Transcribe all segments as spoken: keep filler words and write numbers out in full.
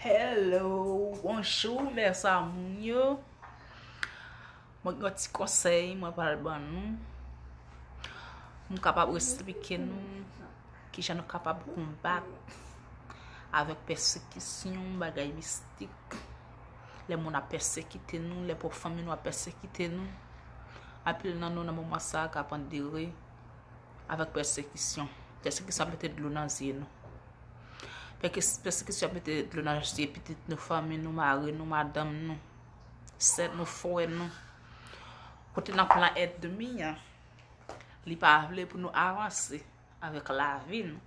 Hello, bonjou, mèsi moun yo. Mwen gen yon ti konsèy mwen pral ban nou. M kapab esplike nou kijan nou kapab konbat avèk pèsekisyon, bagay mistik. Lè moun ap pèsekite nou, lè pwòp fanmi nou ap pèsekite nou. Anpil nan nou nan moman sa a k ap andire avèk pèsekisyon. Pèsekisyon ap mete dlo nan zye nou. Pèsekisyon ap mete dlo nan zye pitit nou, fanmi nou, mari nou, madanm nou, sè nou, frè nou. Kote n ap pran ènmi an, li pa vle pou nou avanse avèk lavi nou.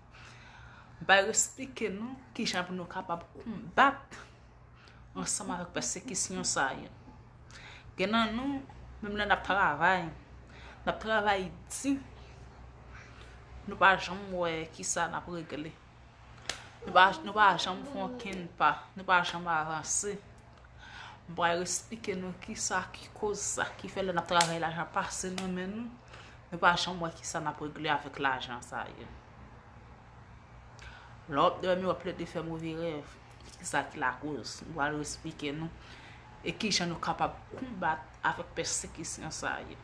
M pral esplike nou kijan pou nou kapab konbat ansanm avèk pèsekisyon sa yo. Gen nan nou, menm lè n ap travay, n ap travay di, nou pa janm wè kisa n ap regle. Nou pa, nou pa janm fè okenn pa, nou pa janm avanse. M pral esplike nou kisa ki koz sa, ki fè lè n ap travay lajan pase nan men nou, nou pa janm wè kisa n ap regle avèk lajan sa yo. Lè w ap dòmi, w ap plede fè move rèv. Kisa ki lakoz? M pral esplike nou. E kijan nou kapab konbat avèk pèsekisyon sa yo.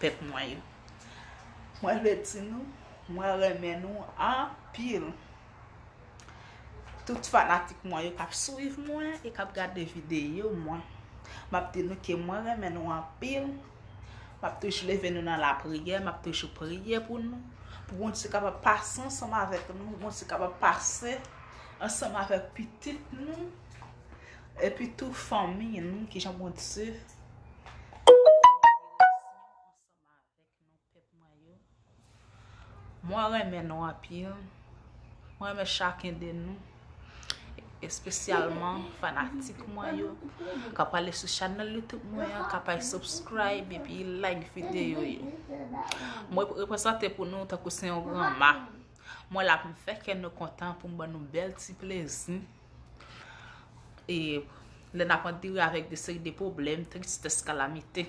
Pèp mwen yo. Mwen vle di nou, mwen renmen nou anpil. Tout fanatik mwen yo k ap swiv mwen e k ap gade videyo mwen. M ap di nou ke mwen renmen nou anpil. M ap toujou leve nou nan lapriyè, m ap toujou priye pou nou. Pou Bondye kapab pase ansanm avèk nou, pou Bondye kapab pase ansanm avèk pitit nou, epi tou fanmi nou, kijan Bondye ansanm avèk nou, pèp mwen yo. Mwen renmen nou anpil. Mwen renmen chaken de nou, espesyalman fanatik mwen yo k ap ale sou chanèl YouTube mwen an, k ap al subscribe epi like videyo yo. Mwen reprezante pou nou tankou se yon granma. Mwen la pou m fè kè nou kontan, pou m ban nou bèl ti plezi. E lè n ap andire avèk de seri de pwoblèm, tristès, kalamite,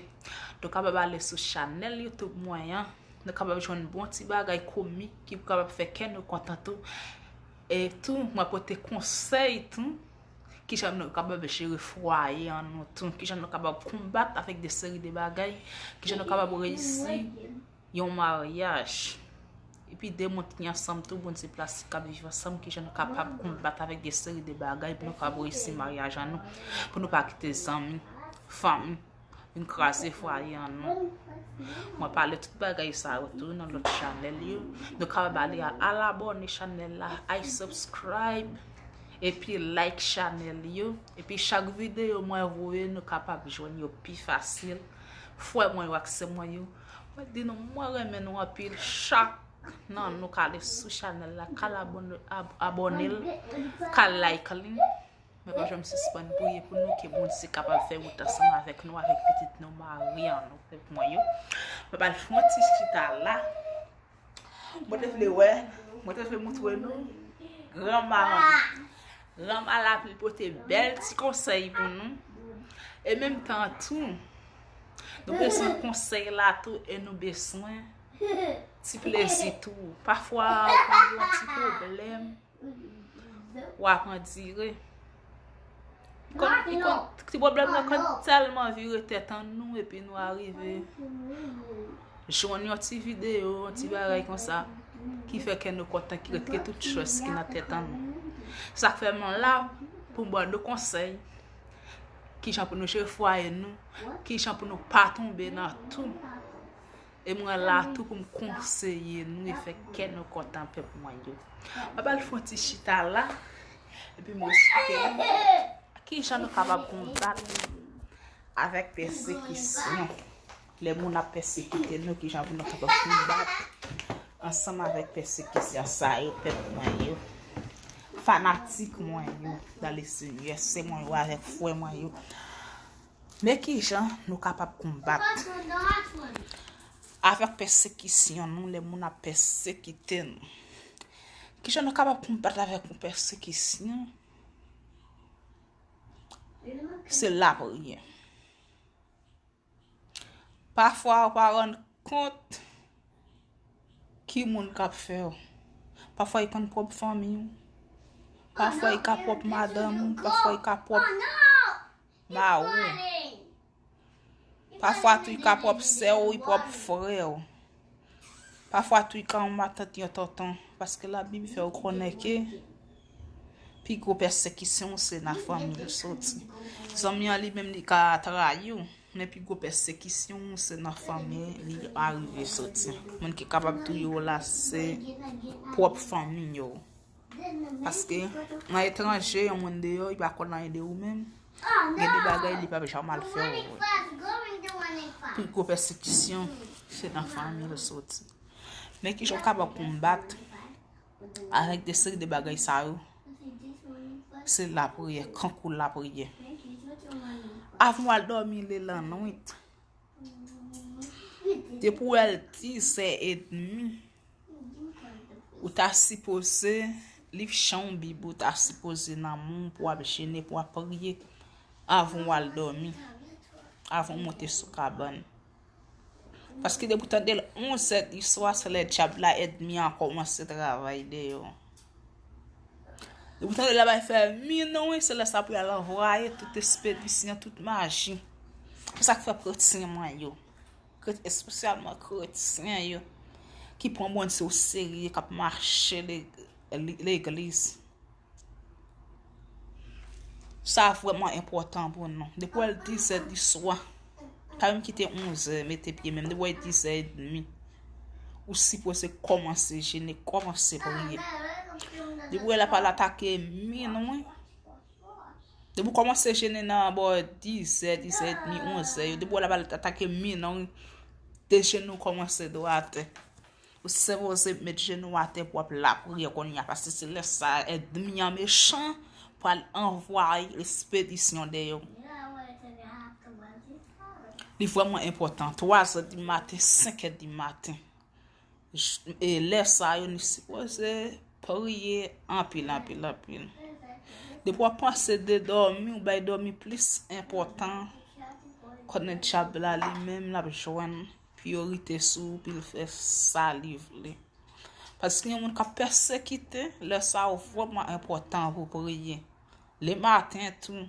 nou kapab ale sou chanèl YouTube mwen an. Nou kapab jwenn bon ti bagay komik ki kapab fè kè nou kontan tou. E tou, mwen pote konsèy tou, kijan nou kapab jere fwaye an nou tou, kijan nou kapab konbat avèk de seri de bagay, kijan nou kapab reyisi yon maryaj. Epi de moun ki ansanm tou, Bondye plase k ap viv ansanm, kijan nou kapab konbat avèk de seri de bagay pou nou kapab reyisi maryaj an nou, pou nou pa kite zanmi, fanmi vin kraze fwaye an nou. Mwen pale tout bagay sa yo tou nan lòt chanèl yo. Nou kapab ale al, al abòne chanèl la, al subscribe, epi like chanèl yo. Epi chak videyo mwen voye, nou kapab jwenn yo pi fasil. Frè mwen yo ak sè mwen yo, mwen di nou, mwen renmen nou anpil. Chak nan nou k ale sou chanèl la, k al abòne, ab-, abòne l, k al like li. Mwen pa janm sispann priye pou nou, ke Bondye kapab fè wout ansanm avèk nou, avèk pitit nou, mari an nou, pèp mwen yo. Mwen pral fè yon ti chita la. Mwen te vle wè, mwen te vle montre nou granma an. Granma la vle pote bèl ti konsèy pou nou. E menm tan tou, nou bezwen konsèy la tou e nou bezwen ti plezi tou. Pafwa, ou konn gen yon ti pwoblèm, w ap andire. Konn, li konn, ti pwoblèm nan konn tèlman vire tèt an nou, epi nou arive jwenn yon ti videyo, yon ti bagay konsa, ki fè kè nou kontan, ki retire tout strès ki nan tèt an nou. Sa k fè mwen la pou m ban nou konsèy, kijan pou nou jere fwaye nou, kijan pou nou pa tonbe nan tou. E mwen la tou pou m konseye nou e fè kè nou kontan, pèp mwen yo. Mwen pral fè yon ti chita la, epi mwen esplike nou kijan nou kapab konbat avèk pèsekisyon. Lè moun ap pèsekite nou, kijan pou nou kapab konbat ansanm avèk pèsekisyon sa yo, pèp mwen yo. Fanatik mwen yo, dans le Seigneur, sè mwen yo avèk frè mwen yo. Men kijan nou kapab konbat avèk pèsekisyon nou, lè moun ap pèsekite nou. Kijan nou kapab konbat avèk yon pèsekisyon? Se lapriyè. Pafwa, ou pa rann kont ki moun k ap fè w. Pafwa, e konn pwòp fanmi w. Pafwa, li ka pwòp madanm ou, pafwa, li ka pwòp mari w. Pafwa tou, li ka pwòp sè w, li pwòp frè w. Pafwa tou, li ka yon matant, yon tonton. Paske Labib fè w konnen ke pi gwo pèsekisyon se nan fanmi l soti. Zanmi an li menm, li ka trayi w, men pi gwo pèsekisyon se nan fanmi li arive soti. Moun ki kapab touye w la, se pwòp fanmi yo. Paske nan etranje, yon moun deyò, li pa konn anyen de ou menm. Gen de bagay li p ap janm al fè w. Pi gwo pèsekisyon, se nan fanmi l soti. Men kijan w kapab konbat avèk de seri de bagay sa yo? Se lapriyè, kankou lapriyè. Avan w al dòmi le lannwit, depi w wè l dizè edmi, ou ta sipoze li chan Bib, ou ta sipoze nan men w pou w ap jene, pou w ap priye avan w al dòmi, avan w monte sou kabann. Paske depi w tande l onzè di swa, se lè dyab la, ènmi an, kòmanse travay deyò. Depi w tande l ap fè minwi, se lè sa pou y al anvwaye tout espedisyon, tout maji. Se sa k fè kretyen mwen yo, kret-, espesyalman kretyen yo, ki pran Bondye o serye, k ap mache le-, le-, legliz. Sa vrèman enpòtan pou nou. Depi w wè l dizè di swa, pa menm kite onzè, mete pye menm. Depi w wè l dizè edmi, ou sipoze kòmanse jene, kòmanse priye. Depi w wè l ap al atake minwi, depi w kòmanse jene nan bò dizè, dizè edmi, onzè yo, depi w wè l ap al atake minwi, de jenou kòmanse dwate. Ou sipoze met jenou atè pou w ap lapriyè kounye a, paske se lè sa a, ènmi an mechan pral anvwaye espedisyon dèyè w. Li vrèman enpòtan. Twazè di maten, senkè di maten. J-, e lè sa yo, nou sipoze priye anpil, anpil, anpil. Depi w ap panse de dòmi, ou bay dòmi plis enpòtan, konnen dyab la li menm, l ap jwenn priyorite sou ou, pou l fè sa li vle. Paske gen moun k ap pèsekite, lè sa yo vrèman enpòtan pou priye. Le maten tou,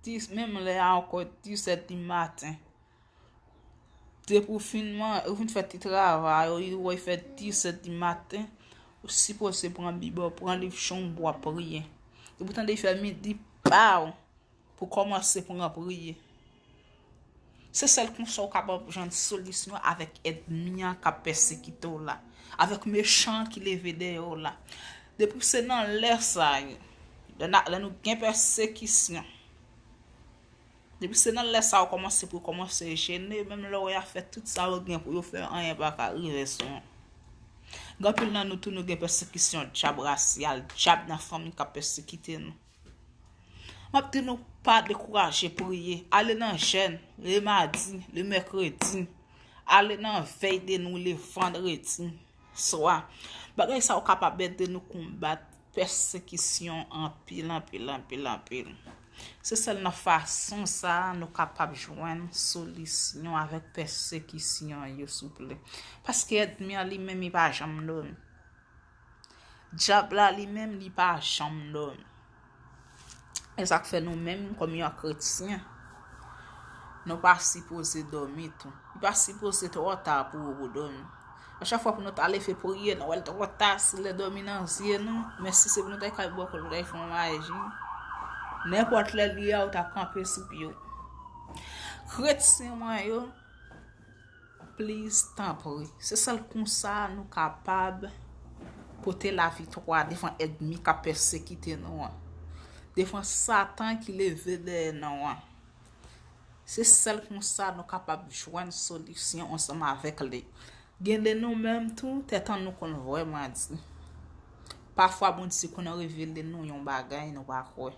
dis, menm lè a ankò, dizè di maten. Depi w fin man-, ou fin fè ti travay ou, ou wè fè dizè di maten, ou sipoze pran Bib ou, pran liv chan w pou w ap priye. Depi w tande fè midi, pa w, pou kòmanse pran priye. Se sèl konsa w kapab jwenn solisyon avèk ènmi an k ap pèsekite w la, avèk mechan an ki leve dèyè w la. Depi se nan lè sa yo, lè n a, lè nou gen pèsekisyon, depi se nan lè sa yo kòmanse pou yo kòmanse jene, menm lè w wè y ap fè tout sa yo gen pou yo fè, anyen pa ka rive sou w. Gen anpil nan nou tou, nou gen pèsekisyon dyab rasyal, dyab nan fanmi k ap pèsekite nou. M ap di nou, pa dekouraje priye. Ale nan jèn, le madi, le mèkredi. Ale nan vèy de nwi, le vandredi swa. Bagay sa yo kapab ede nou konbat pèsekisyon anpil, anpil, anpil, anpil. Se sèl nan fason sa a nou kapab jwenn solisyon avèk pèsekisyon yo, souple. Paske ènmi an li menm, li pa janm dòmi. Dyab la li menm, li pa janm dòmi. E sa k fè nou menm, kòm yon kretyen, nou pa sipoze dòmi tou. Li pa sipoze twò ta pou ou pou dòmi. A chak fwa pou nou ta leve priye, nou wè l twò ta, se lè dòmi nan zye nou, men si se pou nou ta kay bò kòl, nou ta fè yon maji, nenpòt lè li ye a, ou ta kanpe sou pye w. Kretyen mwen yo, please, tanpri. Se sèl konsa nou kapab pote laviktwa devan ènmi k ap pèsekite nou an, devan Satan ki leve dèyè nou an. Se sèl konsa nou kapab jwenn solisyon ansanm avèk li. Gen de nou menm tou, tèt an nou konn vrèman di. Pafwa, Bondye konn revele nou yon bagay nou pa kwè.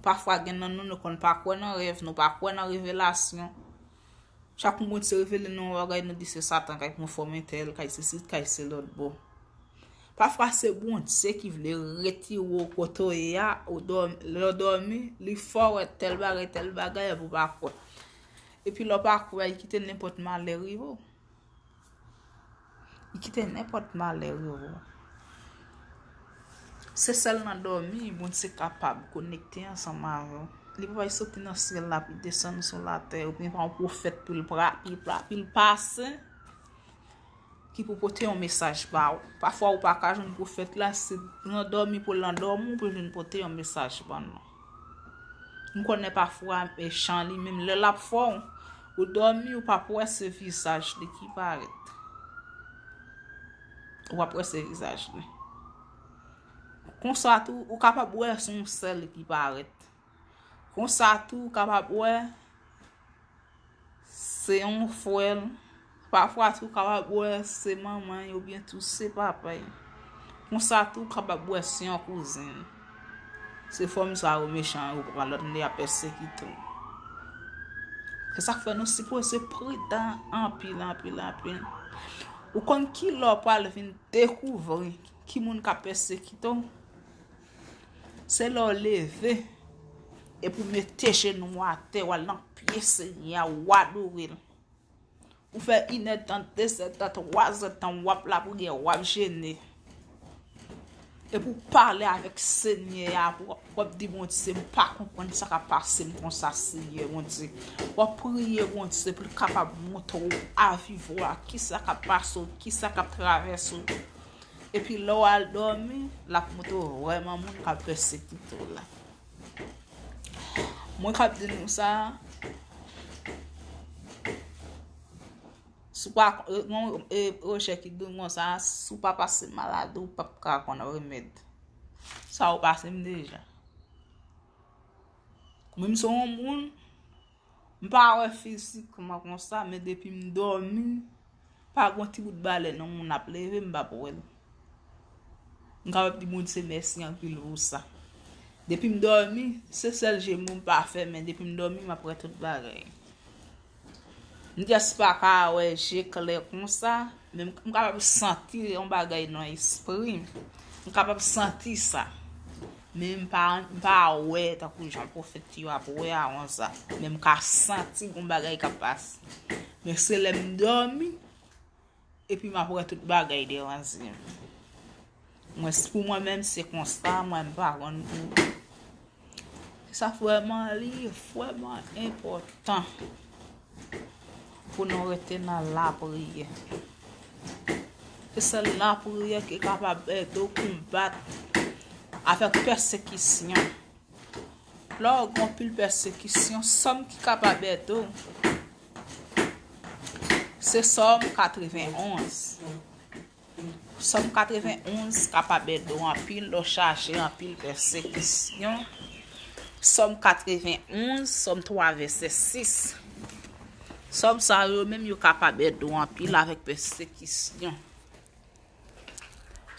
Pafwa, gen nan nou, nou konn pa kwè nan rèv, nou pa kwè nan revelasyon. Chak moun se revele nou yon bagay, nou di se Satan k ap fòme tèl, k ap se sit, k ap se lòt bò. Pafwa, se Bondye ki vle retire w kote w ye a, ou dòm-, lè w dòmi, li fè w wè tèl bagay, tèl bagay, epi w pa kwè. Epi lè w pa kwè, li kite nenpòt malè rive w. Li kite nenpòt malè rive w. Se sèl nan dòmi Bondye kapab konekte ansanm avè w. Li pa pral soti nan syèl la pou l desann sou latè, oubyen pa yon pwofèt pou l pra-, pou l pra-, pou l pase, ki pou pote yon mesaj ba w. Pafwa, ou pa ka jwenn pwofèt la, se nan dòmi pou l nan dòmi w pou l vin pote yon mesaj ban nou. M konnen pafwa, mechan li menm, lè l ap fè w, ou dòmi, ou p ap wè, se vizaj li ki parèt. Ou p ap wè, se vizaj li. Konsa tou, ou kapab wè se yon sè l ki parèt. Konsa tou, ou kapab wè se yon frè l. Pafwa tou, ou kapab wè se manman l oubyen tou se papa l. Konsa tou, ou kapab wè se yon kouzen l. Se fòm sa yo mechan yo pran lòt moun y ap pèsekite w. Se sa k fè nou sipoze pridan anpil, anpil, anpil. Ou konn ki lè w pral vin dekouvri ki moun k ap pèsekite w? Se lè w leve, epi w mete jenou w atè, w al nan pye Senyè a, w adore l. Ou fè inèdtan, dezèdtan, twazèdtan, w ap lapriyè, w ap jene. Epi w pale avèk Senyè a, w ap, w ap di, Bondye, m pa konprann sa k ap pase m konsa, Senyè, Bondye. W ap priye, Bondye, pou l kapab montre w avivwa, kisa k ap pase w, kisa k ap travèse w. Epi lè w al dòmi, l ap montre w vrèman moun k ap pèsekite w la. Mwen k ap di nou sa, si w pa, e, gon, e, rechèch ki di w konsa, si w pa pase maladi, w p ap ka konn remèd. Sa yo pase m deja. Mwen, m se yon moun, m pa wè fizikman konsa, men depi m dòmi, pa gon ti bout balè nan moun ap leve, m p ap wè l. M kapab di Bondye mèsi anpil pou sa. Depi m dòmi, se sèl je m ou m pa fèmen, depi m dòmi, m ap wè tout bagay. M jis pa ka wè je klè konsa, men m, m kapab santi yon bagay nan espri m. M kapab santi sa. Men m pa, m pa wè tankou jan pwofèt yo ap wè avan sa. Men m ka santi yon bagay k ap pase. Men se lè m dòmi, epi m ap wè tout bagay devan zye m. Mwen, pou mwen menm, se konsa, mwen, m pa konn pou. Sa vrèman, li vrèman enpòtan pou nou rete nan lapriyè. Se sèl lapriyè ki kapab ede w konbat avèk pèsekisyon. Lè w gen anpil pèsekisyon, sòm ki kapab ede w, se Sòm katrevenonz. Sòm katrevenonz kapab ede w anpil lè w chaje anpil pèsekisyon. Sòm katrevenonz, Sòm twa, vèsè sis. Sòm sa yo menm, yo kapab ede w anpil avèk pèsekisyon.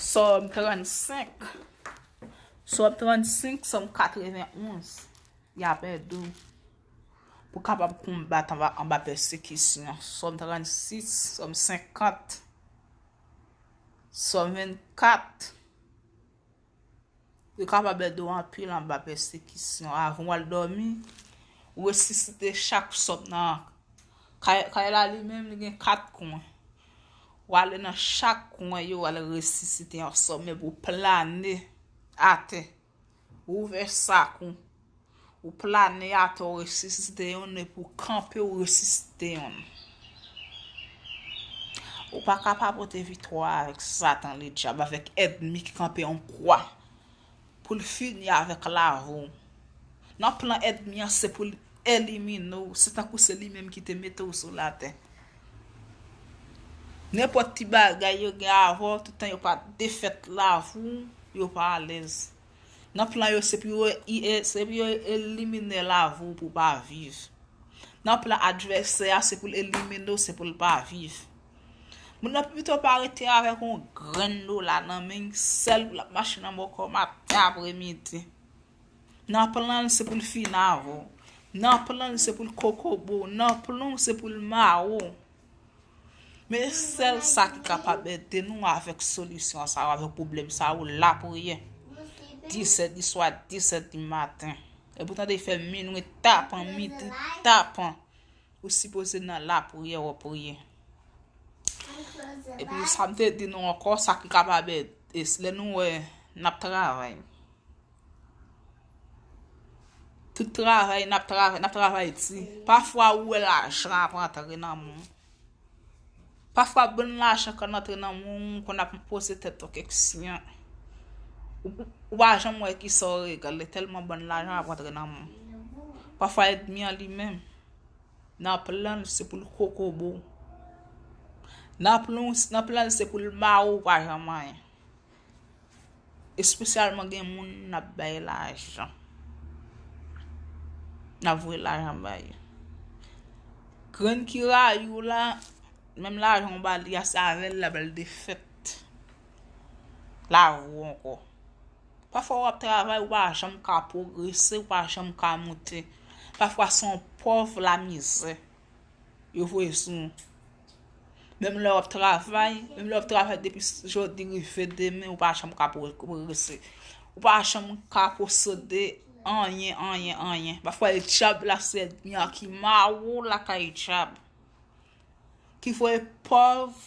Sòm trannsenk. Sòm trannsenk, Sòm katrevenonz, y ap ede w pou w kapab konbat anba, anba pèsekisyon. Sòm trannsis, Sòm senkant, Sòm vennkat. Yo kapab ede w anpil anba pèsekisyon. Avan w al dòmi, ou resisite chak sòm nan. Kay, kay la li menm, li gen kat kwen. Ou ale nan chak kwen yo, ou al resisite yon sòm, epi w plane atè. Ou ouvè sak ou. Ou plane atè, ou resisite youn, epi w kanpe, ou resisite youn. Ou pa ka pa pote viktwa avèk Satan, ledyab, avèk ènmi ki kanpe yon kwa pou l fini avèk lavi w. Nan plan ènmi an, se pou l elimine w. Se tankou se li menm ki te mete w sou latè. Nenpòt ti bagay yo gen avè w, toutan yo pa defèt lavi w, yo pa alèz. Nan plan yo, se pou yo, e, se pou yo elimine lavi w pou w pa viv. Nan plan advèsè a, se pou l elimine w, se pou l pa viv. Moun nan pito pa rete avèk yon grenn dola nan men l, sèl pou l ap mache nan bò kò w maten, apremidi. Nan plan l, se pou l fini avè w. Nan plan l, se pou l kokobe w. Nan plan w, se pou l mare w. Men sèl sa ki kapab ede nou avèk solisyon sa yo, avèk pwoblèm sa yo, lapriyè. Disèt di swa, disèt di maten. Epi w tande fè minwi tapan, midi tapan. Ou sipoze nan lapriyè, w ap priye. Epi sa m te di nou ankò, sa ki kapab ede, e lè nou wè N ap travay. Tout travay, n ap travay, n ap travay di. Pafwa, ou wè lajan ap antre nan men w. Pafwa, bann lajan konn antre nan men w, konn ap poze tèt ou keksyon. Ou, ou pa janm wè kisa w regle, tèlman bann lajan ap antre nan men w. Pafwa, ènmi an li menm, nan plan l, se pou l kokobe w. Nan plan, nan plan l, se pou l mare w, ou pa janm anyen. Espesyalman gen moun n ap bay lajan. N ap voye lajan bay yo. Grenn ki rayi w la, menm lajan w ba li a, se avè l l ap al defèt lavi w ankò. Pafwa w ap travay, ou pa janm ka pwogrese, ou pa janm ka moute. Pafwa se yon pòv lamizè yo voye sou ou. Menm lè w ap travay, menm lè w ap travay depi jodi rive demen, ou pa janm ka pwogrese. Ou pa janm ka posede anyen, anyen, anyen. Pafwa, e dyab la se ènmi an ki mare w lakay dyab. Ki voye pòv,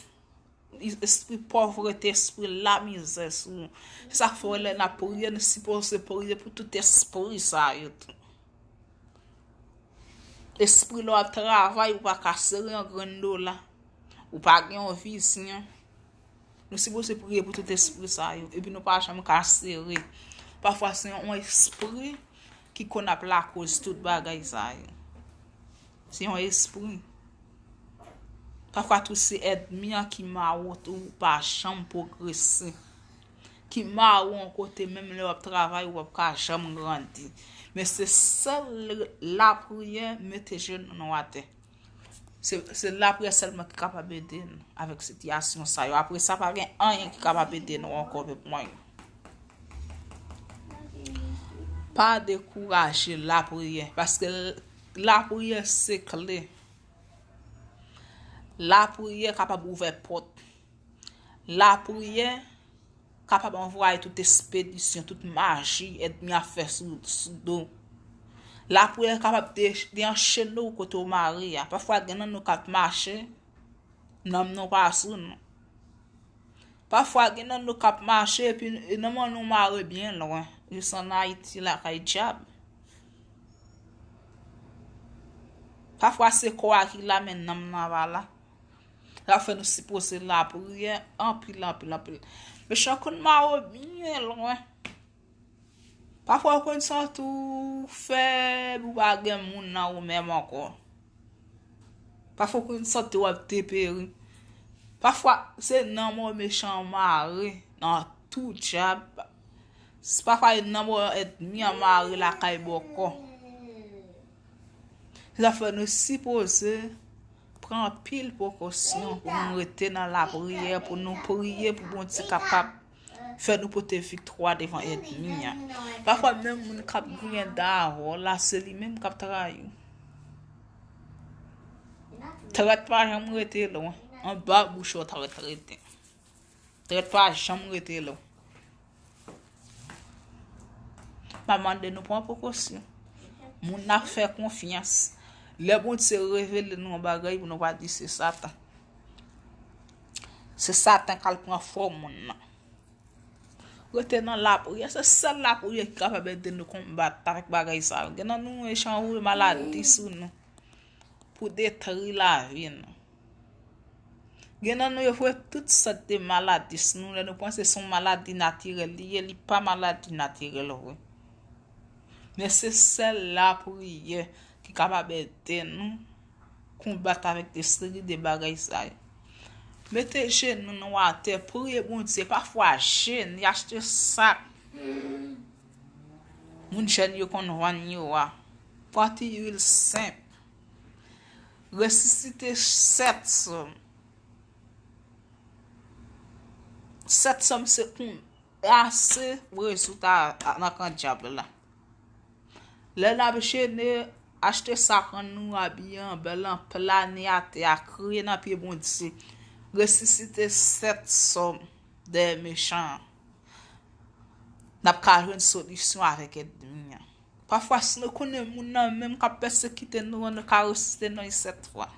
espri pòvrete, espri lamizè sou ou. Se sa k fè w wè lè n ap priye, nou sipoze priye pou tout espri sa yo tou. Espri lè w ap travay, ou pa ka sere yon grenn dola. Ou pa gen yon vizyon. Nou sipoze priye pou tout espri sa yo. Epi nou pa janm ka sere. Pafwa se yon espri ki konn ap lakoz tout bagay sa yo. Se yon espri. Pafwa tou se ènmi an ki mare w tou, ou pa janm pwogrese. Ki mare w yon kote, menm lè w ap travay, ou p ap ka janm grandi. Men se sèl lapriyè, mete jenou nou atè. Se, se lapriyè sèlman ki kapab ede n avèk sitiyasyon sa yo. Apre sa, pa gen anyen ki kapab ede nou ankò, pèp mwen yo. Pa dekouraje lapriyè, paske l-, lapriyè se kle. Lapriyè kapab ouvè pòt. Lapriyè kapab anvwaye tout espedisyon, tout maji ènmi a fè sou, sou do. Lapriyè kapab de-, dechanjè w kote w mare a. Pafwa gen nan nou k ap mache, nanm nou pa sou nou. Pafwa gen nan nou k ap mache epi nanm nou mare byen lwen, jis ann Ayiti lakay dyab. Pafwa se kò a ki la men nanm nan pa la. Sa fè nou sipoze lapriyè anpil, anpil, anpil. Mechan konn mare w byen lwen. Pafwa ou konn santi w fèb, ou pa gen moun nan ou menm ankò. Pafwa ou konn santi w ap deperi. Pafwa se nanm ou mechan mare nan tou dyab. Pafwa e nanm ou ènmi an mare lakay bòkò. Se sa fè nou sipoze pran anpil prekosyon pou nou rete nan lapriyè, pou nou priye pou Bondye kapab fè nou pote viktwa devan ènmi an. Pafwa menm moun k ap griyen dan avè w la, se li menm k ap trayi w. Trèt pa janm rete lwen. Anba bouch ou trèt rete. Trèt pa janm rete lwen. M ap mande nou pran prekosyon. Moun n ap fè konfyans. Lè Bondye revele nou yon bagay, pou nou pa di se Satan. Se Satan k al pran fòm moun nan. Rete nan lapriyè. Se sèl lapriyè ki kapab ede nou konbat avèk bagay sa yo. Gen nan nou mechan voye maladi sou nou pou detri lavi nou. Gen nan nou yo voye tout sòt de maladi sou nou, lè nou panse se yon maladi natirèl li ye, li pa maladi natirèl vre. Men se sèl lapriyè ki kapab ede nou konbat avèk de seri de bagay sa yo. Mete jenou nou atè, priye Bondye, pafwa jeni, achte sak moun jèn yo konn vann yo a. Pran ti lwil senp. Resisite sèt sòm. Sèt sòm se kon ase rezilta nan kan dyab la. Lè n ap jene, achte sa kan nou abiye an bèl an plane atè a, kriye nan pye Bondye. Resisite sèt sòm dèyè mechan an. N ap ka jwenn solisyon avèk ènmi an. Pafwa, si nou konnen moun nan menm k ap pèsekite nou an, nou ka resisite nan li sèt fwa.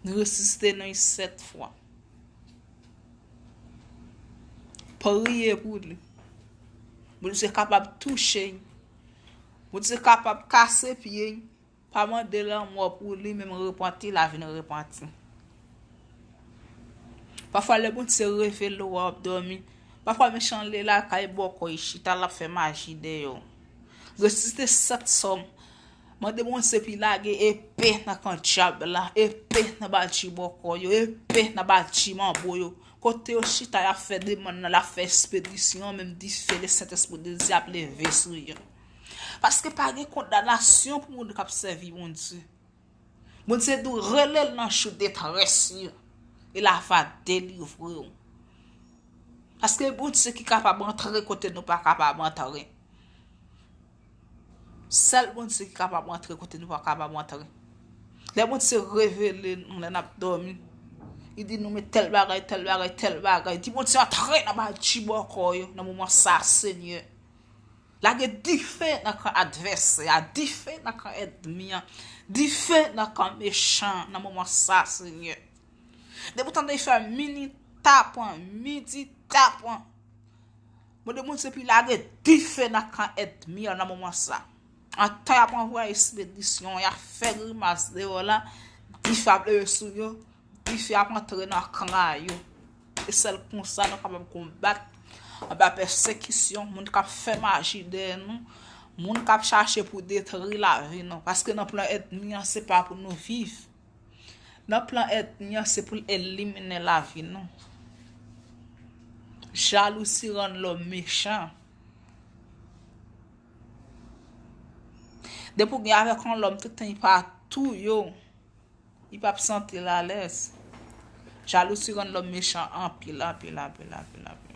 Nou resisite nan li sèt fwa. Priye pou li. Bondye kapab touche l. Bondye kapab kase pye l. Pa mande lanmò pou li menm repanti, l a vin repanti. Pafwa lè Bondye revele w, w ap dòmi. Pafwa mechan lè lakay bòkò, li chita, l ap fè maji dèyè w. Resite sèt sòm. Mande Bondye pou l lage epe nan kan dyab la, epe nan bati bòkò yo, epe nan bati manbo yo. Kote yo chita, y ap fè demann nan, l ap fè espedisyon, menm dife Lesentespri de Dye ap leve sou yo. Paske pa gen kondanasyon pou moun k ap sèvi Bondye. Bondye di w rele l nan jou detrès yo, e l a va delivre w. Paske Bondye ki kapab antre kote nou pa kapab antre. Sèl Bondye ki kapab antre kote nou pa kapab antre. Lè Bondye revele nou lè n ap dòmi, li di nou men tèl bagay, tèl bagay, tèl bagay. Di Bondye antre nan bati bòkò yo nan moman sa, Senyè. Lage dife nan kan advèsè a, dife nan kan ènmi an, dife nan kan mechan an nan moman sa, Senyè. Depi w tande fè mini tapwan, midi tapwan, mande Bondye pou l lage dife nan kan ènmi an nan moman sa. Antan y ap anvoye espedisyon, y ap fè grimas deyò la, dife ap leve sou yo, dife ap antre nan kan a yo. E sèl konsa nou kapab konbat anba pèsekisyon, moun k ap fè maji dèyè nou, moun k ap chache pou detri lavi nou. Paske nan plan ènmi an, se pa pou nou viv. Nan plan ènmi an, se pou l elimine lavi nou. Jalouzi rann lòm mechan. Depi w gen avèk yon lòm, tout tan li pa touye w, li p ap santi l alèz. Jalouzi rann lòm mechan anpil, anpil, anpil, anpil, anpil.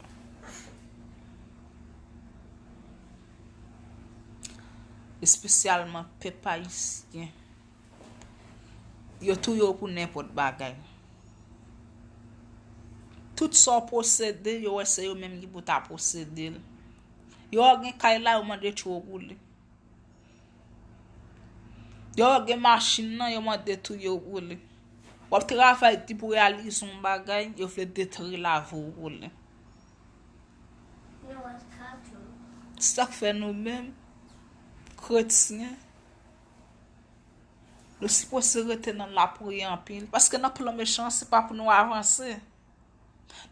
Espesyalman pèp ayisyen. Yo touye w pou nenpòt bagay. Tout sa w posede, yo wè se yo menm ki pou ta posede l. Yo wè w gen kay la, yo mande touye w pou li. Yo wè w gen machin nan, yo mande touye w pou li. W ap travay di pou reyalize yon bagay, yo vle detri lavi w pou li. Se sa k fè nou menm, kretyen, nou sipoze rete nan lapriyè anpil. Paske nan plan mechan an, se pa pou nou avanse.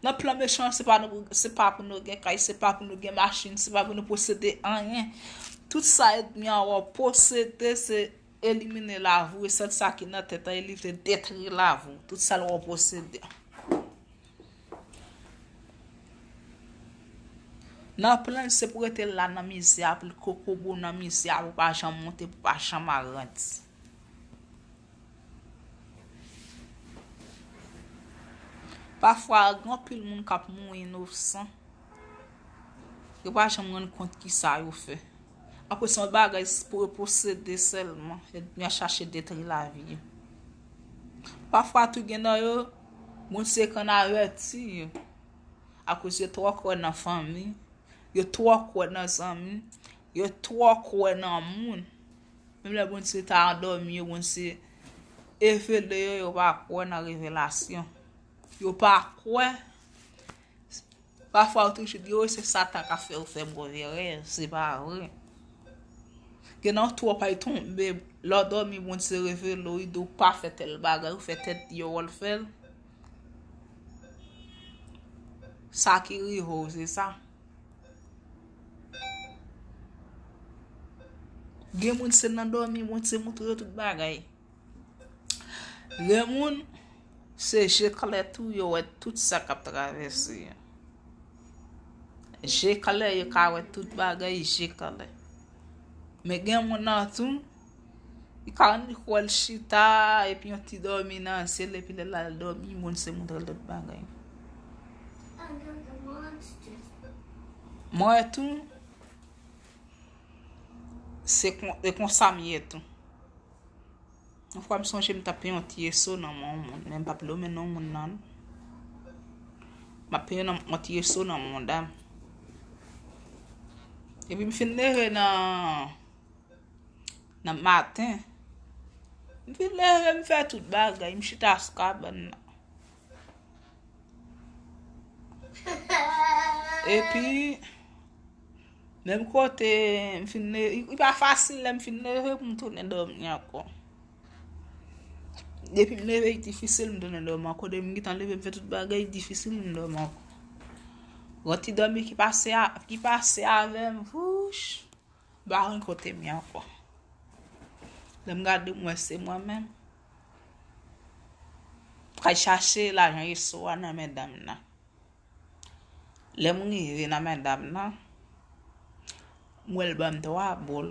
Nan plan mechan an, se pa nou, se pa pou nou gen kay, se pa pou nou gen machin, se pa pou nou posede anyen. Tout sa ènmi an wè w posede, se elimine lavi w, e sèl sa ki nan tèt an, e li vle detri lavi w. Tout sa l wè w posede. Nan plan l, se pou rete la nan mizè a, pou l kokobe w nan mizè a, pou w pa janm monte, pou w pa janm agrandi. Pafwa, gen anpil moun k ap mouri inosan. Yo pa janm rann kont kisa yo fè. Apre se yon bagay pou yo posede sèlman, ènmi an chache detri lavi yo. Pafwa tou gen nan yo, moun se konn avèti yo. Akoz yo twò kwè nan fanmi, yo twò kwè nan zanmi, yo twò kwè nan moun. Menm lè Bondye ta andòmi yo, Bondye evele yo, yo pa kwè nan revelasyon. Yo pa kwè. Pafwa yo toujou di, "Wi, se Satan k ap fè yo fè move rèv." Se pa vre. Gen nan twòp ay tonbe, lè w dòmi, Bondye revele w, li di w pa fè tèl bagay, ou fè tèt di w wè l fè l. Sa ki rive w, se sa. Gen moun se nan dòmi, Bondye montre yo tout bagay. Gen moun, se je klè tou yo wè tout sa k ap travèse yo. Je klè, yo ka wè tout bagay, je klè. Men gen moun nan tou, li ka rann li kwè l chita, epi yon ti dòmi nan zye l, epi lè l al dòmi, moun se montre l tout bagay. Mwen tou, se kon, e konsa m ye tou. Yon fwa m sonje m t ap peye yon ti eso nan men yon moun, men m p ap lonmen non moun nan. M ap peye yon, yon ti eso nan mouda m. Epi m fin leve nan, nan maten. M fin leve, m fè tout bagay, m chita sou kabann nan. Epi, menm kote, m fin leve, li pa fasil lè m fin leve pou m tounen dòmi ankò. Depi m leve, li difisil m tounen dòmi ankò. Depi m gentan leve, m fè tout bagay, li difisil m dòmi ankò. Yon ti dòmi ki pase a, ki pase avè m, wouch, m pa konn kote m ye ankò. Lè m gade, m wè se mwen menm. M pral chache lajan eso a nan men dam nan. Lè m rive nan men dam nan, m wè l ban m twa bòl.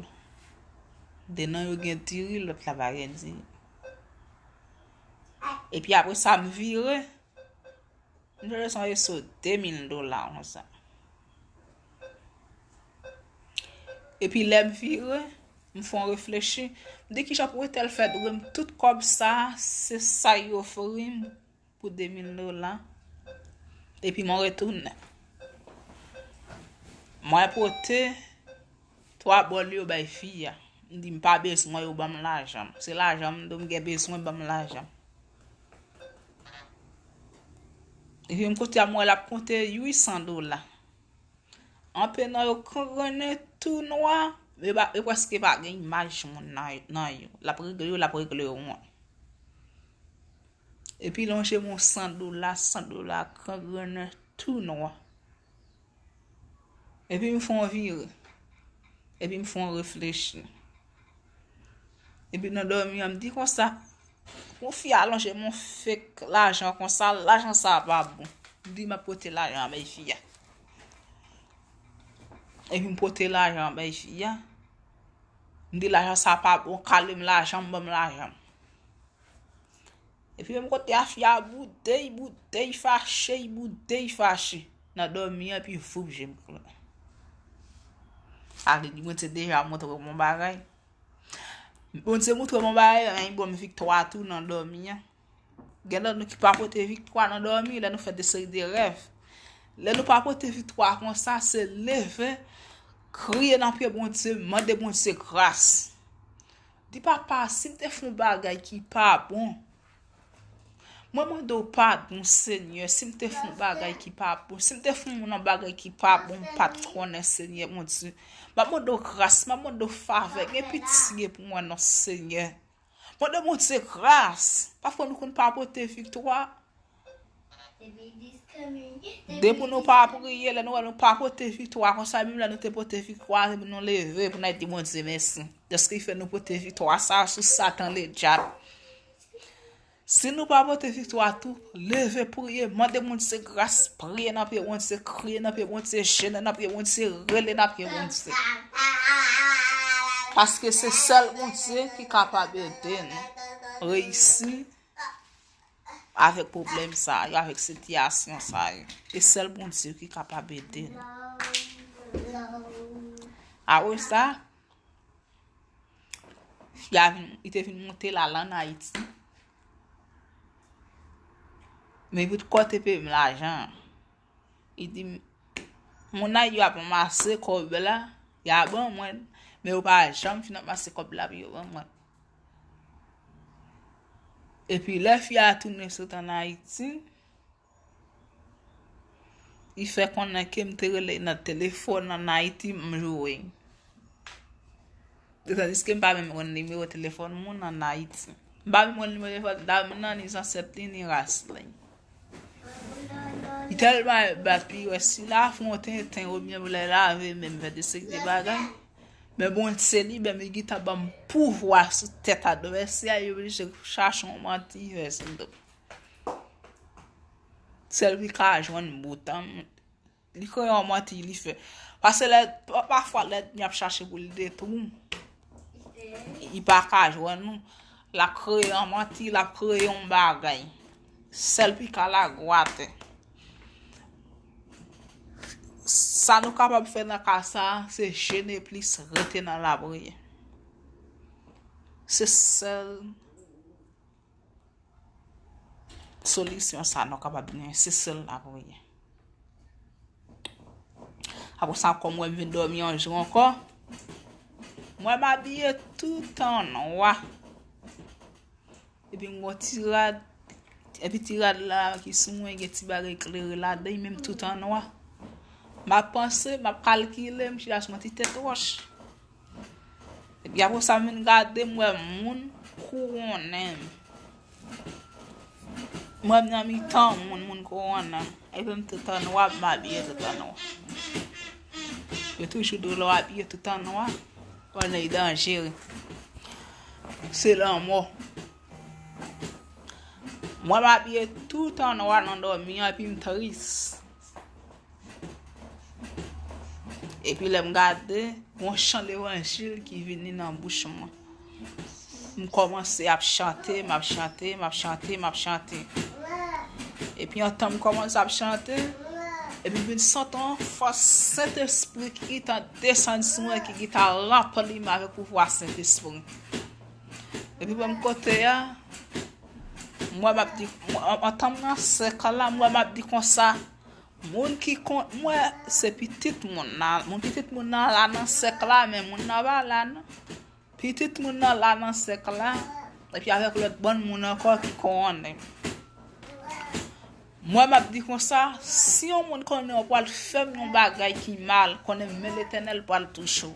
De nan yo gen diri, lòt la pa gen diri. Epi apre sa, m vire, m jwenn son eso de mil dola konsa. Epi lè m vire, m fè yon reflechi. M di, "Kijan pou entèl fè dwe m tout kòb sa, se sa yo ofri m pou de mil dola?" Epi mwen retounen. Mwen pote twa bòl yo bay fi a. M di, "M pa bezwen yo, ban m lajan m. Se lajan m, m gen bezwen, ban m lajan m." Epi m kote a, m wè l ap konte uit san dola. Anpe nan yo kangrennen tou nwa, yo pa, yo prèske pa gen imaj moun nan, nan yo. L ap regle yo, l ap regle yo won. Epi lonje m yon san dola, san dola kangrennen tou nwa. Epi m fè yon vire. Epi m fè yon reflechi. Epi nan dòmi an, m di konsa, pou fi a lonje m yon fake lajan konsa, lajan sa a pa bon. M di m ap pote lajan an bay fi a. Epi m pote lajan an bay fi a. M di lajan sa a pa bon, kale m lajan m, ban m lajan m. Epi menm kote a, fi a boude, boude, fache, boude, fache. Nan dòmi an, epi voup, je m klè. Sa vle di, Bondye deja montre m yon bagay. Bondye montre m yon bagay, men li ban m viktwa tou nan dòmi an. Gen nan nou ki pa pote viktwa nan dòmi, lè nou fè de seri de rèv. Lè nou pa pote viktwa konsa, se leve, kriye nan pye Bondye, mande Bondye gras. Di, "Papa, si m te fè yon bagay ki pa bon, mwen mande w padon, Senyè, si m te fè yon bagay ki pa bon, si m te fè yon bagay ki pa bon, m pa t konnen, Senyè Bondye. M ap mande w gras, m ap mande w favè, gen pitye pou mwen non, Senyè." Mande Bondye gras. Pafwa nou konn pa pote viktwa. Depi nou pa priye, lè nou wè nou pa pote viktwa konsa, menm lè nou te pote viktwa, nou leve pou n al di Bondye mèsi. Dèske li fè nou pote viktwa sa a sou Satan ledyab. Si nou pa pote viktwa tou, leve priye, mande Bondye gras, priye nan pye Bondye, kriye nan pye Bondye, jene nan pye Bondye, rele nan pye Bondye. Paske se sèl Bondye ki kapab ede nou reyisi avèk pwoblèm sa yo, avèk sitiyasyon sa yo. E sèl Bondye ki kapab ede nou. Apre sa, fi a vin, li te vin monte l al ann Ayiti. Men pou t kote peye m lajan an. Li di m, moun nan yo ap ranmase kòb la, y a ban mwen, men yo pa janm fin ranmase kòb la pou yo ban mwen. Epi lè fi a tounen sot ann Ayiti, li fè konnen ke m te rele nan telefòn ann Ayiti, m joure. Tandiske m pa menm konn nimewo telefòn moun ann Ayiti. M pa menm konn nimewo telefòn dam nan, ni zansèt li, ni ras li. Li tèlman bat pi wè si la fè yon tenten oubyen pou l lave men m fè de seri de bagay. Men Bondye li menm li gentan ban m pouvwa sou tèt advèsè a, li oblije chache yon manti fè sou do m. Sèl li ka jwenn bout an, li kreye yon manti li fè. Paske lè, pa- pafwa lè ènmi ap chache pou l detwi w, li pa ka jwenn ou. L ap kreye yon manti, l ap kreye yon bagay. Sèl pika lagwatè. Sa nou kapab fè nan ka sa a, se jene plis, rete nan lapriyè. Se sèl solisyon sa nou kapab genyen, se sèl lapriyè. Apre sa, kòm mwen vin dòmi yon jou ankò, mwen m abiye tout an nwa. Epi m gon ti rad, epi ti rad la ki sou mwen gen ti bagay klere ladan, li menm tout an nwa. M ap panse, m ap kalkile, m chita sou yon ti tèt wòch. Epi apre sa, m vin gade, m wè moun kouwonnen m. M wè m nan mitan moun, moun kouwonnen m. Epi m tout an nwa, m abiye tout an nwa. Yo toujou di w lè w abiye tout an nwa, w ap nan danjere. Se lanmò. Mwen m abiye tout an nwa nan dòmi an, epi m tris. Epi lè m gade, yon chan levanjil ki vini nan bouch mwen. M kòmanse ap chante, m ap chante, m ap chante, m ap chante. Epi antan m kòmanse ap chante, epi m vin santi yon fòs Sentespri ki gentan desann sou mwen, ki gentan ranpli m avèk pouvwa Sentespri. Epi menm kote a, m wè m ap di, m, an, antan m nan sèk la, m wè m ap di konsa, moun ki kon, m wè se pitit moun nan, moun pitit moun nan la nan sèk la, men moun nan pa la non. Pitit moun nan la nan sèk la, epi avèk lòt bann moun ankò ki konnen. Mwen, m ap di konsa, si yon moun konnen w pral fè m yon bagay ki mal, konnen men Letènèl pral touche w.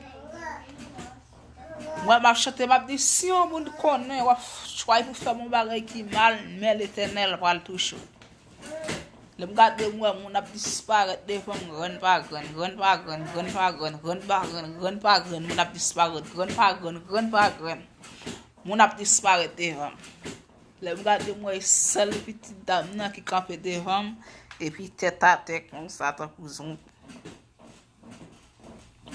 Mwen, m ap chante, m ap di, si yon moun konnen w ap chwazi pou fè m yon bagay ki mal, men Letènèl pral touche w. Lè m gade, m wè moun ap disparèt devan m, grenn pa grenn, grenn pa grenn, grenn pa grenn, grenn pa grenn, grenn pa grenn, moun ap disparèt, grenn pa grenn, grenn pa grenn. Moun ap disparèt devan m. Lè m gade, m wè sèl pitit dam nan ki kanpe devan m, epi tèt atè konsa tankou zonbi.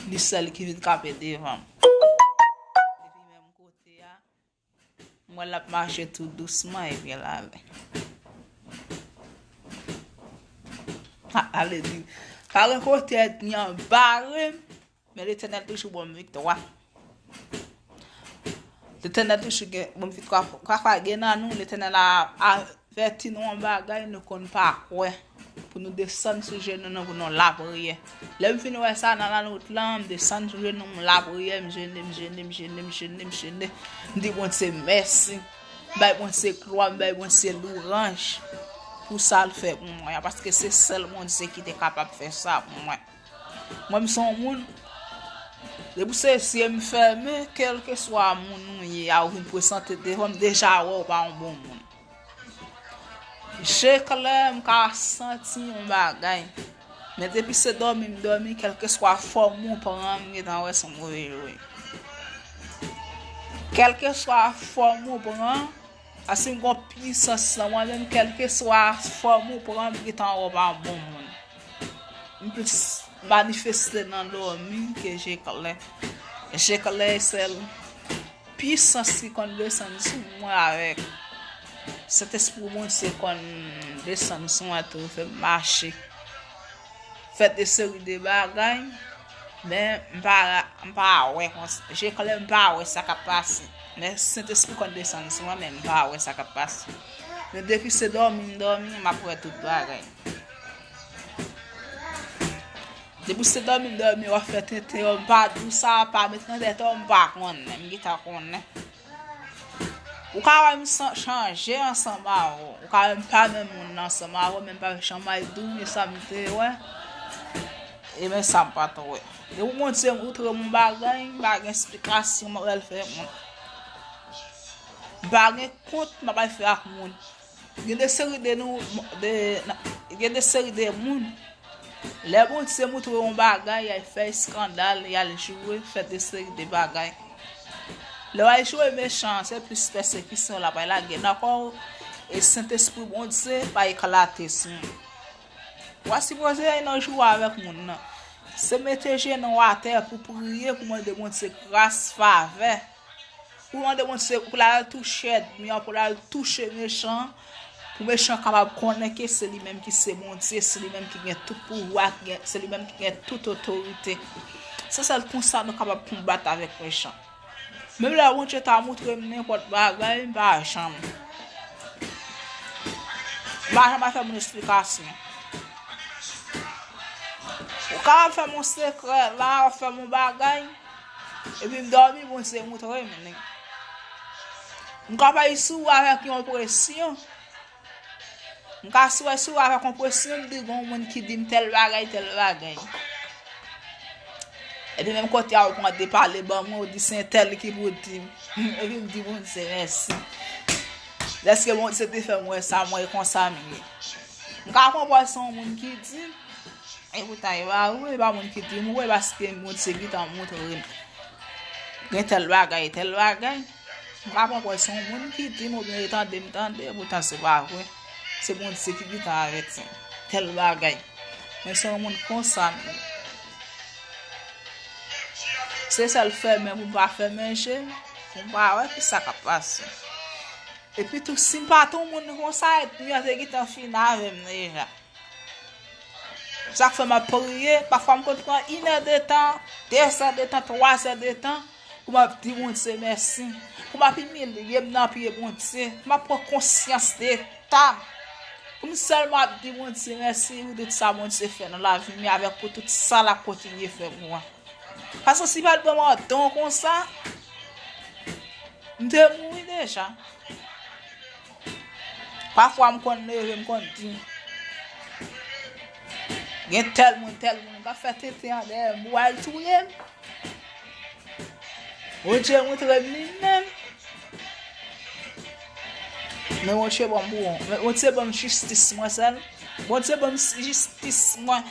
Li sèl ki vin kanpe devan m. Epi menm kote a, m wè l ap mache tou dousman epi l ale. Ha, ale di, pa gen kote ènmi an bare m. Men Letènèl toujou ban m viktwa. Letènèl toujou gen, ban m viktwa. Pafwa gen nan nou, Letènèl a avèti nou yon bagay, nou konn pa kwè. Pou nou desann sou jenou nou, pou nou lapriyè. Lè m fin wè sa nan lanout lan, m desann sou jenou m, m lapriyè, m jene, m jene, m jene, m jene, m jene. M di Bondye mèsi. M bay Bondye glwa, m bay Bondye louwanj pou sa l fè pou mwen an, paske se sèl Bondye ki te kapab fè sa pou mwen. Mwen, m se yon moun, depi se zye m fèmen, kèlkeswa moun ou ye a, ou vin prezante devan m, deja wè ou pa yon bon moun. Je klè, m ka santi yon bagay. Men depi se dòmi m dòmi, kèlkeswa fòm ou pran, m gentan wè se yon move jou. Kèlkeswa fòm ou pran, paske m gon pisans nan mwen menm, kèlkeswa fòm ou pran, m gentan wè w pa bon moun. M plis manifeste nan dòmi ke je klè. Je klè sèl pisans ki konn desann sou mwen avèk Sentespri Bondye konn desann sou mwen tou, fè m mache. Fè de seri de bagay, men m pa, m pa wè konsa. Je klè m pa wè sa k ap pase. Men Sentespri konn desann sou mwen, men m pa wè sa k ap pase. Men depi se dòmi m dòmi, m ap wè tout bagay. Depi se dòmi m dòmi, w ap fè tenten, w pa di w sa, pa met nan tèt w, m pa konnen, m gentan konnen. Ou ka wè m san, chanje ansanm avè w. Ou ka wè m pa menm moun nan ansanm avè w, men m pa janm al di w, men sa m te wè. E men sa m pa t wè. Depi Bondye moutre m yon bagay, m pa gen esplikasyon, m ap al fè moun. M pa gen kont, m ap al fè ak moun. Gen de seri de nou, de, gen de seri de moun, lè Bondye moutre w yon bagay, y al fè eskandal, y al joure, fè de seri de bagay. Lè w al joure mechan, se plis pèsekisyon l ap al lage nan kò w, e Sentespri Bondye pa eklate sou w. W a sipoze al nan joure avèk moun nan. Se mete jenou w atè pou priye, pou mande Bondye gras, favè. Pou mande Bondye pou l al touche ènmi an, pou l al touche mechan an, pou mechan an kapab konnen ke se li menm ki se Bondye, se li menm ki gen tout pouvwa, ki gen, se li menm ki gen tout otorite. Se sèl konsa nou kapab konbat avèk mechan. Menm lè Bondye ta moutre m nenpòt bagay, m pa janm. M pa janm al fè moun esplikasyon. Ou kapab fè m yon sekrè la, ou fè m yon bagay, epi m dòmi, Bondye moutre m li. M ka pale sou ou avèk yon presyon. M ka swè sou avèk yon presyon, m di gon moun ki di m tèl bagay, tèl bagay. Epi menm kote a, ou pran de pale ban mwen, ou di se entèl ki pou di m. Epi m di Bondye mèsi. Dèske Bondye te fè m wè sa, mwen e konsa m ye. M ka konprann se yon moun ki di m, e poutan e pa vre, e pa moun ki di m vre, paske Bondye gentan montre m. Gen tèl bagay, tèl bagay. M pa pran pòz se yon moun ki di m oubyen e tande m tande, poutan se pa vre. Se Bondye ki gentan avèti m. Tèl bagay. Men se yon moun konsa m ye. Se sèl fèmen pou m pa fèmen je m, pou m pa wè kisa k ap pase. Epi tou, si m pa t yon moun konsa, ènmi an te gentan fini avè m deja. Sa k fè m ap priye, pafwa m konn pran inèdtan, dezèdtan, twazèdtan, pou m ap di Bondye mèsi, pou m ap imilye m nan pye Bondye, pou m ap pran konsyans de eta m, pou m sèlman ap di Bondye mèsi pou tout sa Bondye fè nan lavi m, e avèk pou tout sa l ap kontinye fè pou mwen. Paske si pa t ban m yon don konsa, m te mouri deja. Pafwa m konn leve, m konn di, gen tèl moun, tèl moun k ap fè tenten an dèyè m pou al touye m. Bondye montre m li menm. Men Bondye ban m pou, men Bondye ban m jistis mwen sèl. Bondye ban m jistis mwen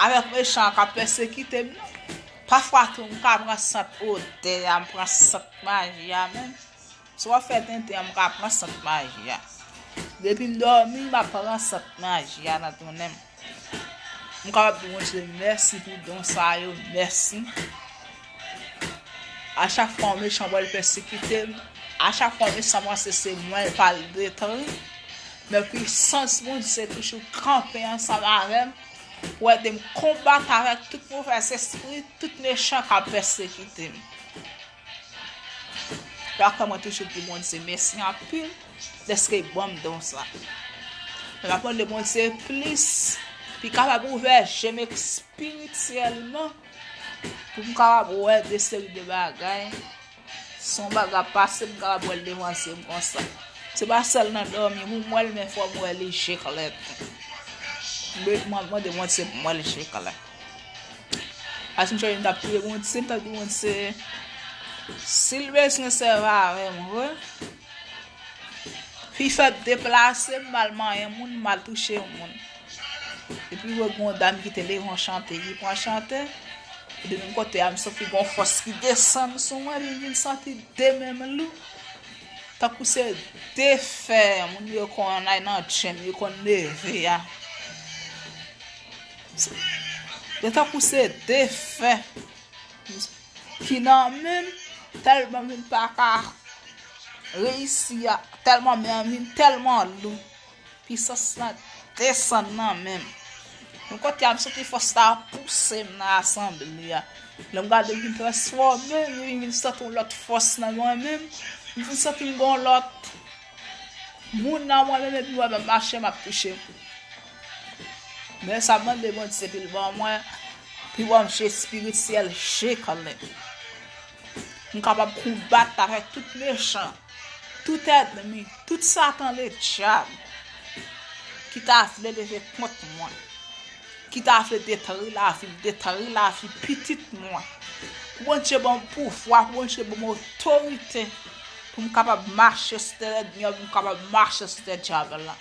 avèk mechan an k ap pèsekite m nan. Pafwa tou, m ka pran sant odè a, m pran sant maji a menm. Si w ap fè tenten an, m ka pran sant maji a. Depi m dòmi, m ap pran sant maji a nan tounen m. M kapab di Bondye mèsi pou don sa yo, mèsi. A chak fwa yon mechan pral pèsekite m, a chak fwa yon mechan panse se mwen l pral detri, men pisans Bondye toujou kanpe ansanm avè m pou ede m konbat avèk tout movèz espri, tout mechan k ap pèsekite m. Sa fè mwen toujou di Bondye mèsi anpil dèske l ban m don sa. Men m ap mande Bondye plis, pou l kapab ouvè je m espirityèlman, pou m kapab wè de seri de bagay. Si yon bagay ap pase, m kapab wè l devan je m konsa. Se pa sèl nan dòmi pou m wè l, men fò m wè li je klè tou. M ap mande Bondye pou m wè l je klè. Paske m chonje m t ap priye Bondye, m t ap di Bondye, si l bezwen sèvi avè m vre, pou l fè m deplase, m al manyen moun, m al touche yon moun. Epi wè gen yon dam ki te leve an chante, li pran chante, epi menm kote a, m santi gen yon fòs ki desann sou mwen, epi m vin santi de men m lou. Tankou se de fè, moun yo konn al nan djim, yo konn leve a. Se tankou se de fè ki nan men m, tèlman m vin pa ka reyisi a, tèlman men an vin tèlman lou, pisans lan desann nan men m. Yon kote a, m santi fòs la pouse m nan asanble a. Lè m gade, m vin transfòme, m vin santi yon lòt fòs nan mwen menm, m vin santi m gen yon lòt moun nan mwen menm, epi m wè m ap mache, m ap touche moun. Men sa m mande Bondye pou l ban mwen, pou l ban m je espirityèl, je kanmenm. M kapab konbat avèk tout mechan, tout ènmi, tout Satan ledyab ki ta vle leve kont mwen, ki ta vle detri lavi m, detri lavi pitit mwen. Pou Bondye ban m pouvwa, pou Bondye ban m otorite, pou m kapab mache sou tèt ènmi an, pou m kapab mache sou tèt dyab la.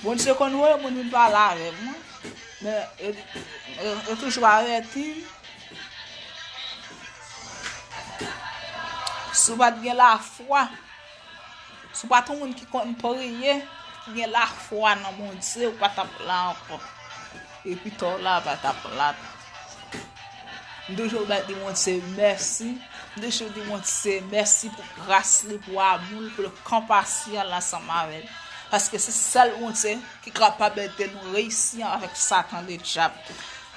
Bondye konn voye moun vin pale avè m, wi. Men, yo, yo, yo toujou avèti m. Si w pa t gen lafwa, si w pa t yon moun ki konn priye, ki gen lafwa nan Bondye, ou pa t ap la ankò. Epi tan w la pa t ap la tou. M toujou bay di Bondye mèsi. M toujou di Bondye mèsi pou gras li, pou amou l, pou l konpasyon l ansanm avè m. Paske se sèl Bondye ki kapab ede nou reyisi avèk Satan ledyab.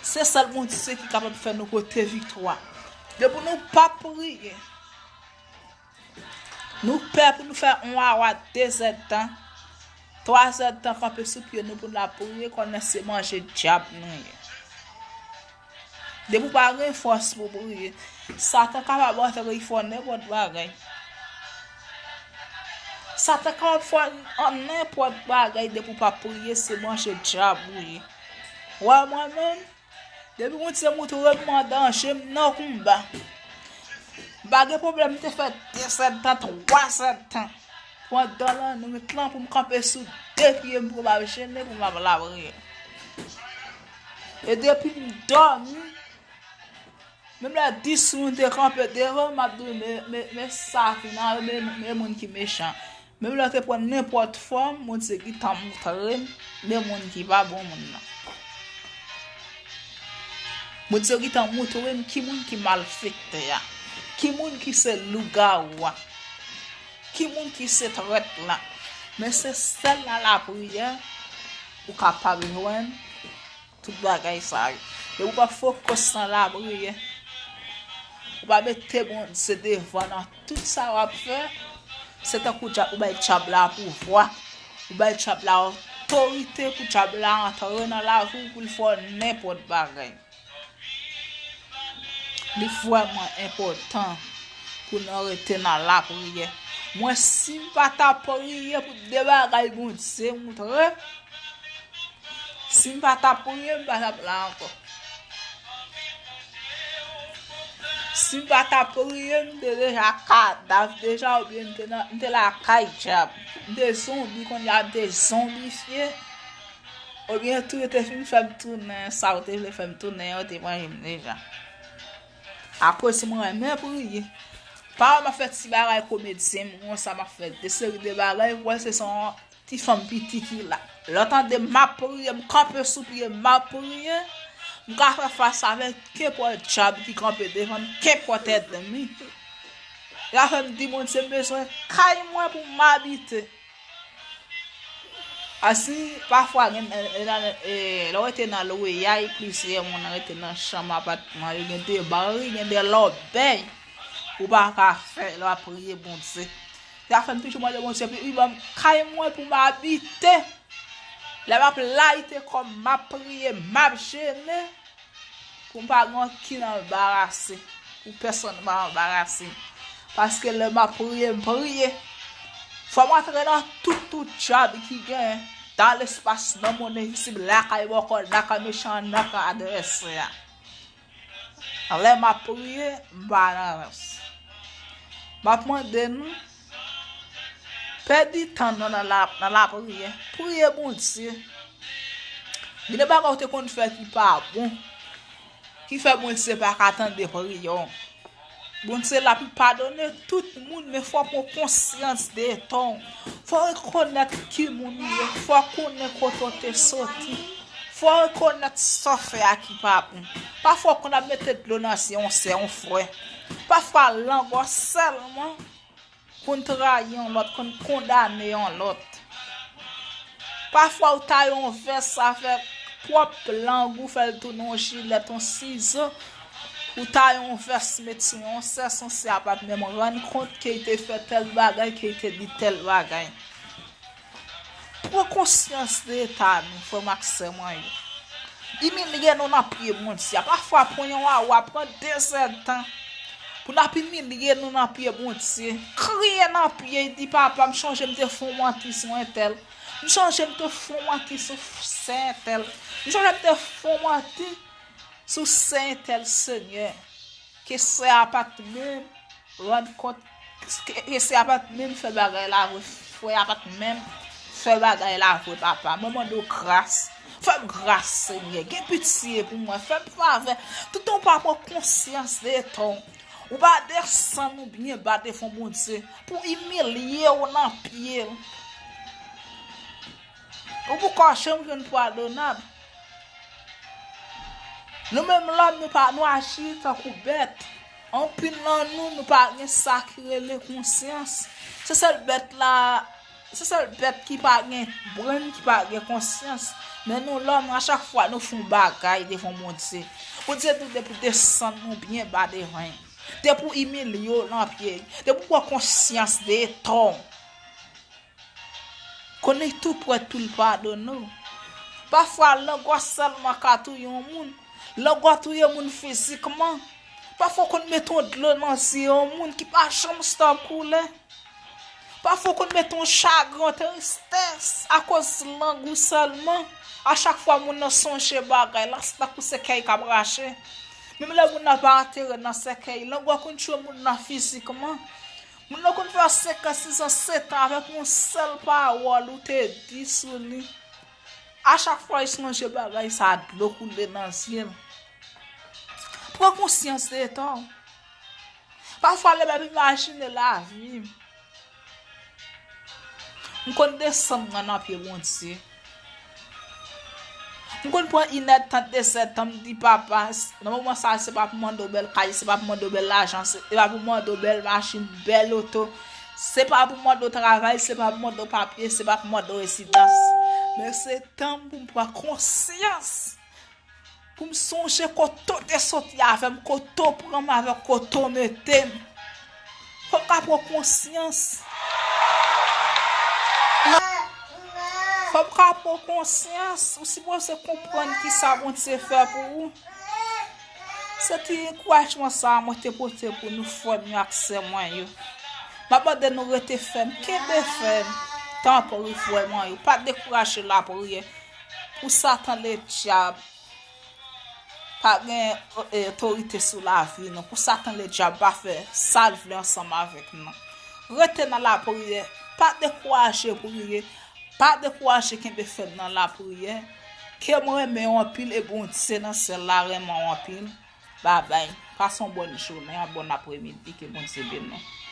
Se sèl Bondye ki kapab fè nou pote viktwa. Depi nou pa priye, nou pè pou nou fè yon awa, dezèdtan, twazèdtan kanpe sou pye nou pou n ap priye, konnen se manje dyab nou ye. Depi w pa gen fòs pou priye, Satan kapab antre, li fè w nenpòt bagay. Satan kapab fè w nenpòt bagay depi w pa priye, se branche dyab ou ye. Wè mwen menm, depi Bondye moutre m mwen an danje, m nan konba. M pa gen pwoblèm, m te fè de zèdtan, twa zèdtan. Pandan lannwit lan pou m kanpe sou de pye m pou m ap jene, pou m ap lapriyè. E depi m dòmi, menm lè dis moun te kanpe devan m, m ap di, men, men, men sa ki nan, men, men moun ki mechan. Menm lè w te pran nenpòt fòm, Bondye gentan moutre m, men moun ki pa bon moun nan. Bondye gentan moutre m ki moun ki malfektè a, ki moun ki se lougawou a, ki moun ki se trèt la. Men se sèl nan lapriyè ou kapab jwenn tout bagay sa yo. E ou pa fokis nan lapriyè. Ou pa mete Bondye devan nan tout sa w ap fè. Se tankou dyab, ou bay dyab la pouvwa. Ou bay dyab la otorite pou dyab la antre nan lavi w pou l fè w nenpòt bagay. Li vrèman enpòtan pou nou rete nan lapriyè. Mwen, si m pa ta priye pou de bagay Bondye moutre m, si m pa ta priye, m pa t ap la ankò. Si m pa ta priye, m te deja kadav deja, oubyen m te nan, m te lakay dyab. M te zonbi, kounye a m te zonbifye. Oubyen tou yo te fin fè m tounen, sa yo te vle fè m tounen, yo te manje m deja. Akoz mwen renmen priye. Pa wè m ap fè ti bagay komedyen, m konsa m ap fè de seri de bagay, ou wè se son ti fanm piti ki la. Lè w tande m ap priye, m kanpe sou pye, m ap priye, m ka fè fas avèk kenpòt dyab ki kanpe devan m, kenpòt ènmi. Sa fè m di Bondye m bezwen kay mwen pou m abite. Asi, pafwa, gen, e, e, e, lè w rete nan lweyay, plizyè moun rete nan chanm apatman yo, gen de bri, gen de lòbèy ou pa ka fè lè w ap priye Bondye. Sa fè m toujou mande Bondye, pi, pi ban m kay mwen pou m abite. Lè m ap layite kò m, m ap priye, m ap jene, pou m pa gen okenn anbarase, pou pèsonn pa anbarase m. Paske lè m ap priye, m priye. Fò m antre nan tout, tout dyab ki gen dans l'espace, nan monn envizib, lakay bòkò, nan kan mechan, nan kan advèsè a. Lè m ap priye, m pa nan rans. M ap mande nou, pèdi tan nou nan la, nan lapriyè. Priye Bondye. Gen de bagay ou te konn fè ki pa bon, ki fè Bondye pa ka tande priyè w. Bondye la pou padone tout moun, men fò w pran konsyans de tò w. Fò w rekonèt ki moun ou ye. Fò w konnen kote w te soti. Fò w rekonèt sa w fè a ki pa bon. Pafwa w konn ap mete dlo nan zye yon sè, yon frè. Pafwa lang w sèlman konn trayi yon lòt, konn kondane yon lòt. Pafwa ou taye yon vès avèk pwòp lang ou, fè l tounen yon jilèt, yon sizo. Ou taye yon vès, met sou yon sè, san sè a pa t menm rann kont ke l te fè tèl bagay, ke l te di tèl bagay. Pran konsyans de eta nou, frè m ak sè mwen yo. Imilye nou nan pye Bondye a. Pafwa, pran yon awa, pran de zèdtan pou n ap imilye nou nan pye Bondye. Kriye nan pye l, di, Papa, m chonje m te fè yon manti sou entèl. M chonje m te fè yon manti sou sè entèl. M chonje m te fè yon manti sou sè entèl, Senyè. Ke sè a pa t menm rann kont, ke, ke sè a pa t menm fè bagay la vre, frè a pa t menm fè bagay la vre, Papa. Mwen mande w gras. Fè m gras, Senyè. Gen pitye pou mwen. Fè m favè. Toutan w pa pran konsyans de eta w, ou pa desann ou byen ba devan Bondye pou imilye w nan pye l. Ou poko janm jwenn padonab. Nou menm lòm, nou pa, nou aji tankou bèt. Anpil nan nou, nou pa gen sa ki rele konsyans. Se sèl bèt la, se sèl bèt ki pa gen brenn, ki pa gen konsyans. Men nou lòm, a chak fwa nou fè yon bagay devan Bondye, Bondye di w depi w desann nou byen ba devan l, depi w imilye w nan pye l, depi w pran konsyans de eta w, konnen tou prèt pou l padone w. Pafwa, langòs sèlman ka touye yon moun. Langòs touye moun fizikman. Pafwa, w konn mete yon dlo nan zye yon moun ki pa janm stòp koule. Pafwa w konn mete yon chagren, yon tristès akoz lang ou sèlman. A chak fwa moun nan sonje bagay la, se tankou se kè l k ap rache. Menm lè moun nan pa antere nan sèkèy, lang ou a konn tchwe moun nan fizikman. Moun nan konn fè senkant, sizan, setan avèk yon sèl pawòl ou te di sou li. A chak fwa l sonje bagay sa, dlo koule nan zye l. Pran konsyans de tò w. Pafwa lè m ap imajine lavi m, m konn desann mwen nan pye Bondye. M konn pran inèdtan, dezèdtan, m di, Papa, nan moman sa a, se pa pou mande w bèl kay, se pa pou mande w bèl lajan, se pa pou mande w bèl machin, bèl oto, se pa pou mande w travay, se pa pou mande w papye, se pa pou mande w rezidans. Men se tan m pou m pran konsyans, pou m sonje kote w te soti avè m, kote w pran m avèk kote w mete m. Fò m ka pran konsyans. Fò m ka pran konsyans. Ou sipoze konprann kisa Bondye fè pou ou. Se ti ankourajman sa a mwen te pote pou nou, frè m yo ak sè mwen yo. M ap mande nou rete fèm, kenbe fèm. Tanpri, frè mwen yo, pa dekouraje lapriyè. Pou Satan ledyab pa gen, e, otorite sou lavi nou. Pou Satan ledyab pa fè sa l vle ansanm avèk nou. Rete nan lapriyè. Pa dekouraje priye. Pa dekouraje kenbe fèm nan lapriyè. Ke m renmen w anpil e Bondye nan syèl la renmen w anpil. Babay. Pase yon bòn jounen, yon bòn apremidi. Ke Bondye beni w.